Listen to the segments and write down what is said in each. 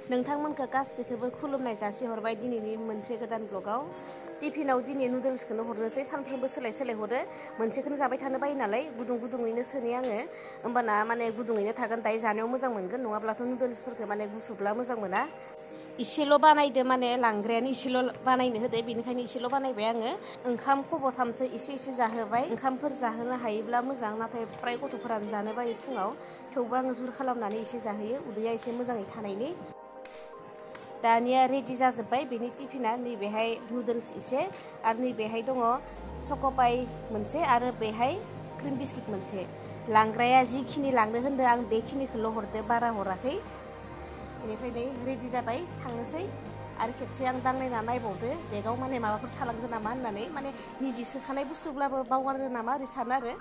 नोंथांमोनखौ गासिखौबो खुलुमनाय जासिहरबाय दिनैनि मोनसे गोदान ब्लगाव। टिफिनाव दिनै नुडल्सखौनो हरनोसै, सानफ्रोमबो सोलाय सोलाय हरो। मोनसेखौनो जाबाय थानो बायो नालाय गुदुं गुदुङैनो सोनि आङो, होमबाना माने गुदुङैनो थागोन, दायो जानायाव मोजां मोनगोन। नङाब्लाथ' नुडल्सफोरखौ माने गुसुब्ला मोजां मोना। इसेल' बानायदो, माने लांग्रायानो इसेल' बानायनो होदो, बेनिखायनो इसेल' बानायबाय आङो। ओंखाम खब'थामसो एसे एसे जाहोबाय। ओंखामफोर जाहोनो हायोब्ला मोजां, नाथाय फ्राय गथ'फोरानो जानो बायो फुङाव। थेवबो आङो जुर खालामनानै एसे जाहोयो, उदैया एसे मोजाङै थानायनि। दानिया रेडि जाजोब्बाय बेनि टिफिना। नैबेहाय नुडल्स एसे, आरो नैबेहाय दङ चक'पाइ मोनसे, आरो बेहाय क्रिम बिस्किट मोनसे। लांग्राया जिखिनि लांनो होन्दों आं बेखिनिखौल' हरदो, बारा हराखै। बेनिफ्राय नै रेडि जाबाय, थांनोसै। आरो खेबसे आं दांनायना नायबावदो बेगाव माने माबाफोर थालांदो नामा होननानै, माने निजि सोखानाय बुस्थुब्लाबो बावगारदो नामा ओरै सानो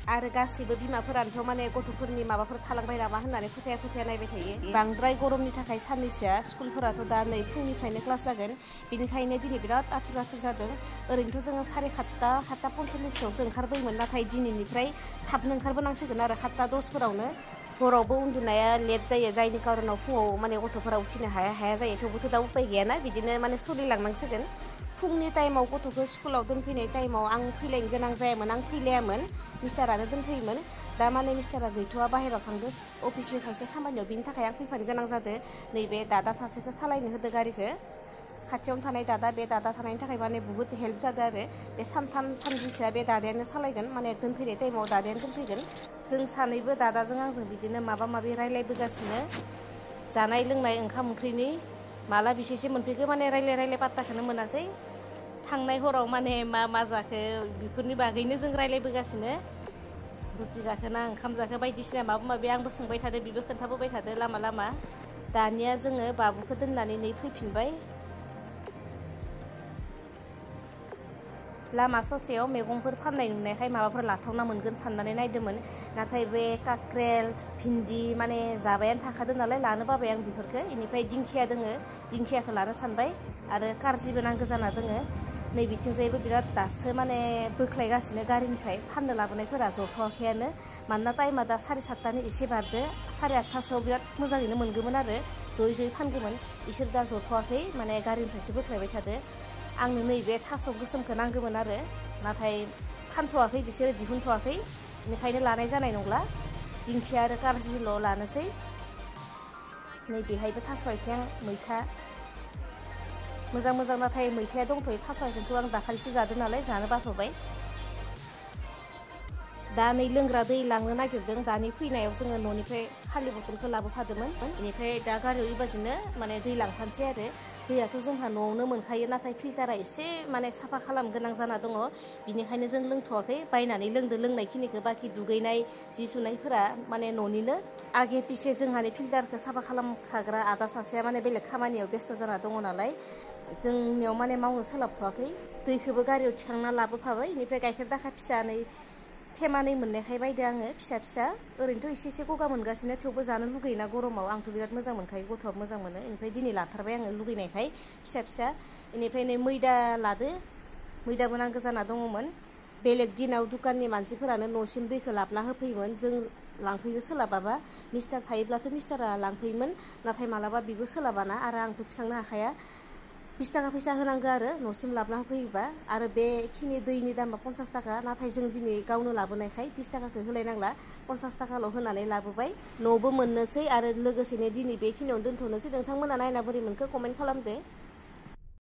आरो गासिबो बिमाफोरानोथ' माने गथ'फोरनि माबाफोर थालांबाय नामा होननानै फोथाया नायबाय थायो। बांद्राय गरमनि थाखाय साननैसोआ स्कुलफोराथ' दा नै फुंनिफ्रायनो क्लास जागोन, बेनिखायनो दिनै बिराद आथुर जादों। ओरैनोथ' जोङो 7:45 ओंखारबोयोमोन, नाथाय दिनैनिफ्राय थाबनो ओंखारबोनांसिगोन आरो 7:10 हरावबो उन्दुनाया लेट जायो, जायनि कारनाव फुङाव माने गथ'फोरा उथिनो हाया जायो। थेवबोथ' दा उपाय गैयाना, बिदिनो माने सोलिलांनांसिगोन। फुंनि टाइमाव गथ'खौ स्कुलाव दोनफैनाय टाइमाव आं फैलायनो गोनां जायामोन, आं फैलायामोन, मिस्टारानो दोनफैयोमोन। दा माने मिस्टारा गैथ'वा, बाहेरायाव थांदो अफिसनि खायसे खामानियाव, बिनि थाखाय आं फैफानो गोनां जादों। नैबे दादा सासेखौ सालायनो होदो गारिखौ, खाथियावनो थानाय दादा। बे दादा थानायनि थाखाय माने बुहुत हेल्प जादों आरो। बे सानथाम सानब्रैसोआ बे दादायानो सालायगोन, माने दोनफैनाय टाइमाव दादायानो दोनफैगोन। जों सानैबो दादाजों आंजों बिदिनो माबा माबि रायलायबोगासिनो, जानाय लोंनाय ओंखाम ओंख्रिनि। माला बेसेसो मोनफैखो माने रायलाय पात्ताखौनो मोनासै। थांनाय हराव माने मा जाखो बेफोरनि बागैनो जों रायलायबोगासिनो। रुटि जाखो ना ओंखाम जाखो बायदिसिना माबा माबि आंबो सोंबाय थादो, बिबो खोन्थाबोबाय थादो लामा। दानिया जोङो बाबुखौ दोननानै नै फैफिनबाय। लामा ससेयाव मैगंफोर फाननाय नुनायखाय माबाफोर लाथावना मोनगोन साननानै नायदोंमोन, नाथाय बे काक्रेल भिन्दि माने जाबायानो थाखादों नालाय लानो बाबाय आं बेफोरखौ। बेनिफ्राय दिंखिया दोङो, दिंखियाखौ लानो सानबाय, आरो कारजिबो नांगौ जाना दोङो। नै बिथिंजायबो बिराद दासो माने बोख्लायगासिनो गारिनिफ्राय फाननो लाबोनायफोरा, जथ'वाखैयानो। मानोना टाइमा दा 7:30 एसे बारदो, 8:30 बिराद मोजाङैनो मोनगौमोन आरो जयै फानगौमोन। इसोर दा जथ'वाखै, माने गारिनिफ्रायसो बोख्लायबाय थादो। आंनो नैबे थास' गोसोमखौ नांगौमोन आरो, नाथाय फानथ'वाखै, बिसोरो दिहुनथ'वाखै, बेनिखायनो लानाय जानाय नंला। दिंखिया आरो कारजिल' लानोसै। नैबेहायबो थास' आथिं, मैथा मोजां, नाथाय मैथाया दंथ'यो। थास' आथिंखौ आं दाखालिसो जादों नालाय जानो बाथ'बाय। दा नै लोंग्रा दै लांनो नागिरदों। दानि फैनायाव जोङो न'निफ्राय खालि बथलखौ लाबोफादोंमोन, बेनिफ्राय दा गारियाव इबाजिनो माने दै लांफानोसै आरो। दैयाथ' जोंहा न'आवनो मोनखायो, नाथाय फिल्टारा एसे माने साफा खालामनो गोनां जाना दङ, बिनिखायनो जों लोंथ'वाखै, बायनानै लोंनायखिनिखौ। बाखि दुगैनाय जि सुनायफोरा माने न'निनो। आगे पिसे जोंहानि फिल्टारखौ साफा खालामखाग्रा आदा सासेया माने बेलेग खामानियाव बेस्थ' जाना दङ नालाय, जोंनियाव माने मावनो सोलाबथ'वाखै। दैखौबो गारियाव थिखांना लाबोफाबाय। बेनिफ्राय गाइखेर दाखा फिसानै थेमानै मोननायखाय बायदो आङो, फिसा। ओरैनोथ' एसे गगा मोनगासिनो, थेवबो जानो लुगैयोना गरमाव। आंथ' बिराद मोजां मोनखायो, गथ'आबो मोजां मोनो। बेनिफ्राय दिनै लाथारबाय आङो लुगैनायखाय फिसा। बेनिफ्राय नै मैदा लादो, मैदाबो नांगौ जाना दङमोन। बेलेग दिनाव दुखाननि मानसिफोरानो न'सिम दैखौ लाबोना होफैयोमोन, जों लांफैनो सोलाबाबा। मिस्टार थायोब्लाथ' मिस्टारा लांफैयोमोन, नाथाय मालाबा बिबो सोलाबाना, आरो आंथ' थिखांनो हाखाया। 20 थाखा फैसा होनांगौ आरो न'सिम लाबोना होफैयोबा। आरो बेखिनि दैनि दामा 50 थाखा, नाथाय जों दिनै गावनो लाबोनायखाय 20 थाखाखौ होलायनांला, 50 थाखाल' होनानै लाबोबाय। न'बो मोननोसै, आरो लोगोसेनो दिनै बेखिनियावनो दोनथ'नोसै। नोंथांमोना नायना बोरै मोनखो कमेन्ट खालामदो।